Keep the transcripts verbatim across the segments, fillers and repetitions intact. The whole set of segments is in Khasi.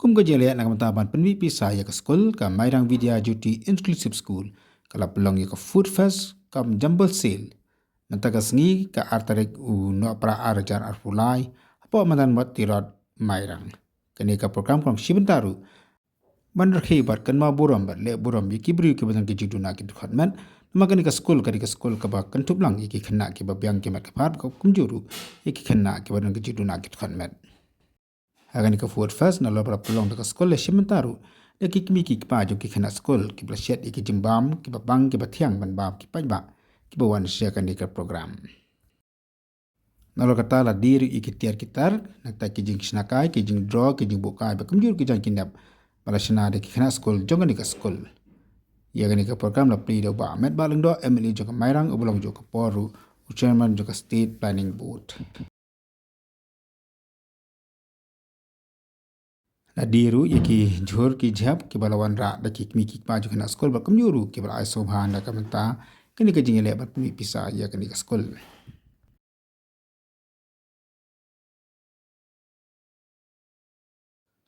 Kum ka jingïaleh na ka bynta ban pynmih pisa ïa ka skul, ka Mairang Vidya Jyoti Inclusive School ka la pynlong ïa ka Food Fest kum Jumble Sale mynta ka sngi, ka ar tarik u Nohprah ar hajar arphew lai, hapoh madan Mot Tirot, Mairang. Kane ka program ka long shi bynta ruh ban rakhe bad kynmaw burom bad leh burom ïa ki briew kiba don ka jingduna ki dkhot met. Namar kane ka skul ka dei ka skul kaba kynthup lang ïa ki khynnah kiba biang ki met ki phad, kumjuh ruh ïa ki khynnah kiba don ka jingduna ki dkhot met. Ha kane ka Food Fest, nalor ba la pynlong da ka skul, la shim bynta ruh da ki kmie ki kpa jong ki khynnah skul kiba la shet ïa ki jingbam kiba bang kiba thiang ban bam ki paidbah kiba wan sha kane ka program. Nalor kata la die ruh ïa ki tiar ki tar, nangta ki jingshna kai, ki jingdraw, ki jingbuh kai bad kumjuh ki jong ki nep ba la shna da ki khynnah skul jong kane ka skul. Ïa kane ka program la plie da u Bah Metbah Lyngdoh, M L A jong ka Mairang, uba long jong ka por ruh u Chairman jong ka State Planning Board. La die ruh ïa ki jhur ki jhep kiba la wanrah da ki kmie ki kpa jong kane ka skul bad kumjuh ruh kiba la ai sngewbha na ka bynta kane ka jingïaleh ban pynmih pisa ïa kane ka skul.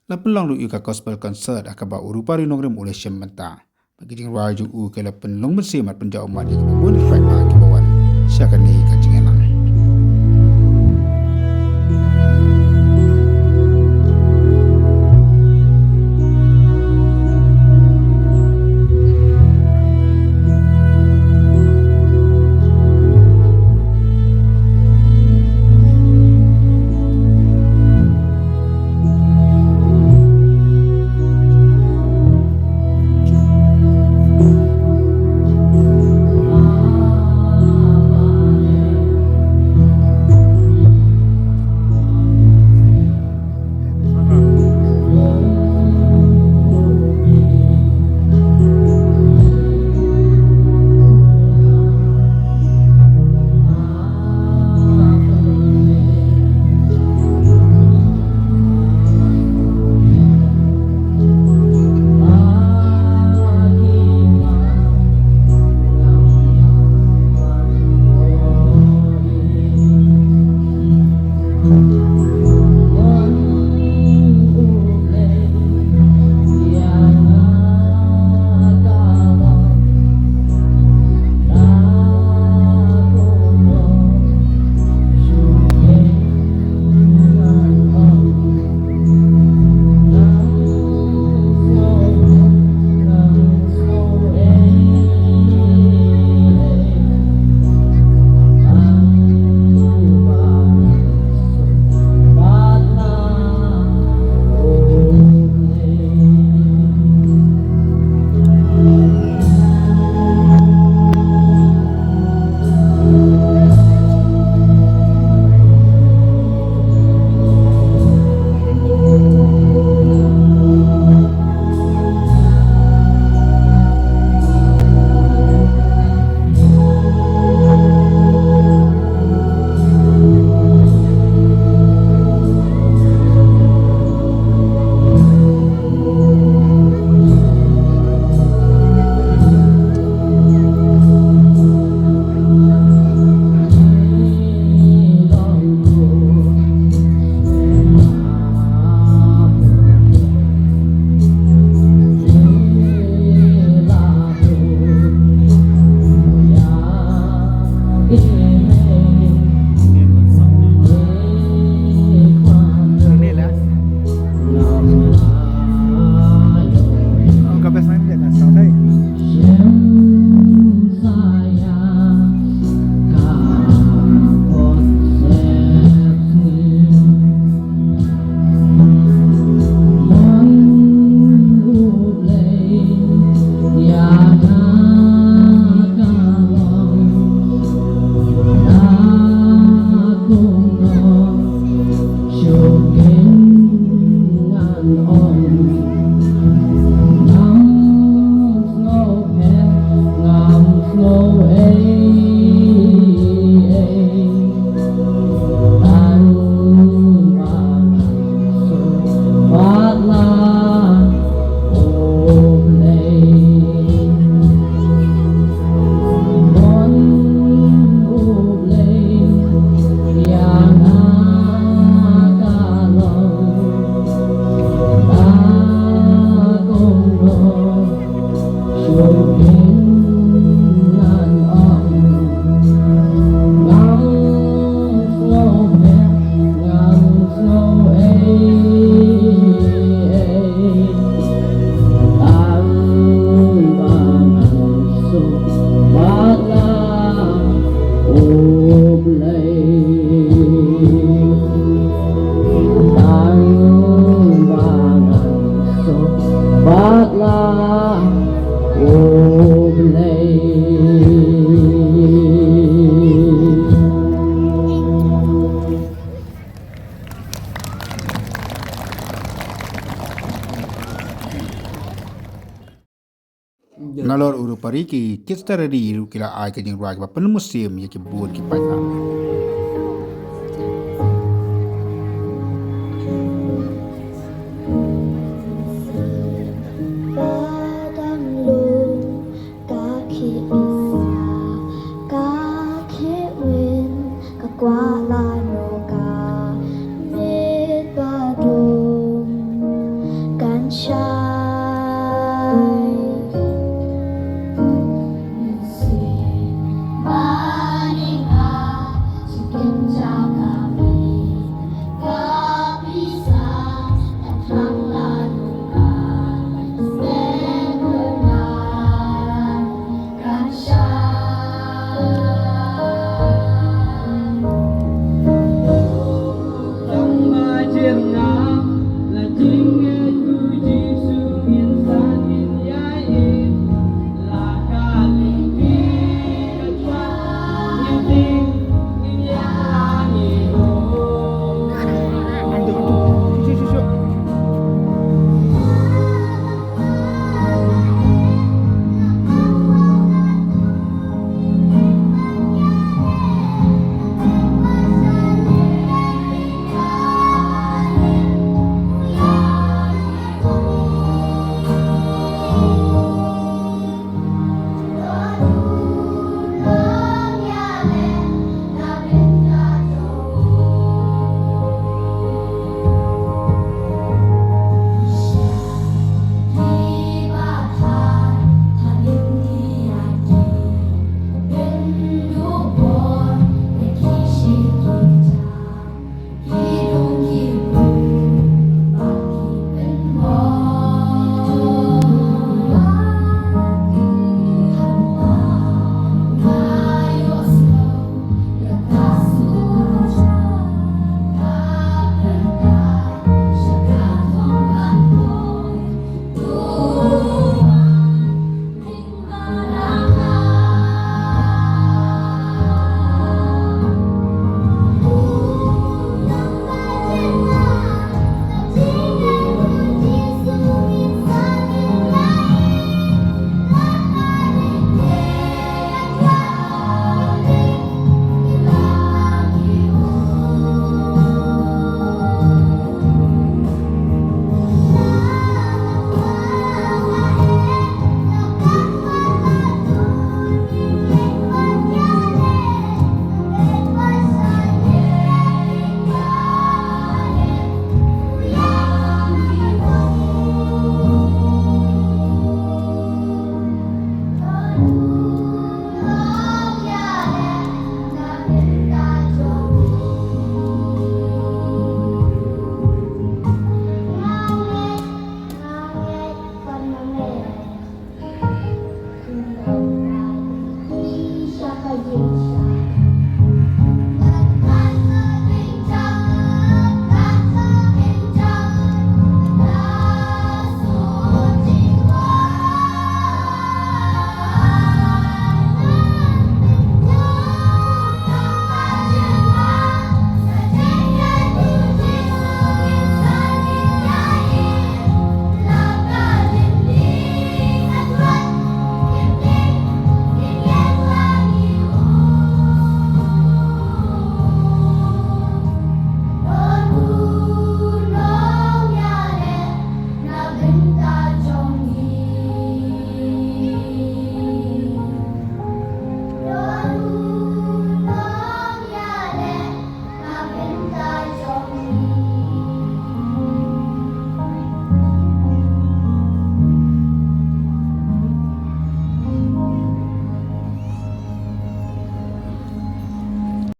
La pynlong ruh ïa ka gospel concert ha kaba u Rupari Nongrim u la shim bynta. Bad ki jingrwai jong u ki la pynlong mynsiem bad pynjaw ummat ïa kiba bun ki paidbah kiba wan sha kane ka jingïalang. U Blei, tang ba ngan suk bad lah U Blei. Nalor u ruh pari ki Kids Tarari ruh ki la ai ka jingrwai kaba pynmynsiem ïa ki bun ki paidbah. Ka dang lum, ka khie isa, ka khie win, ka kwah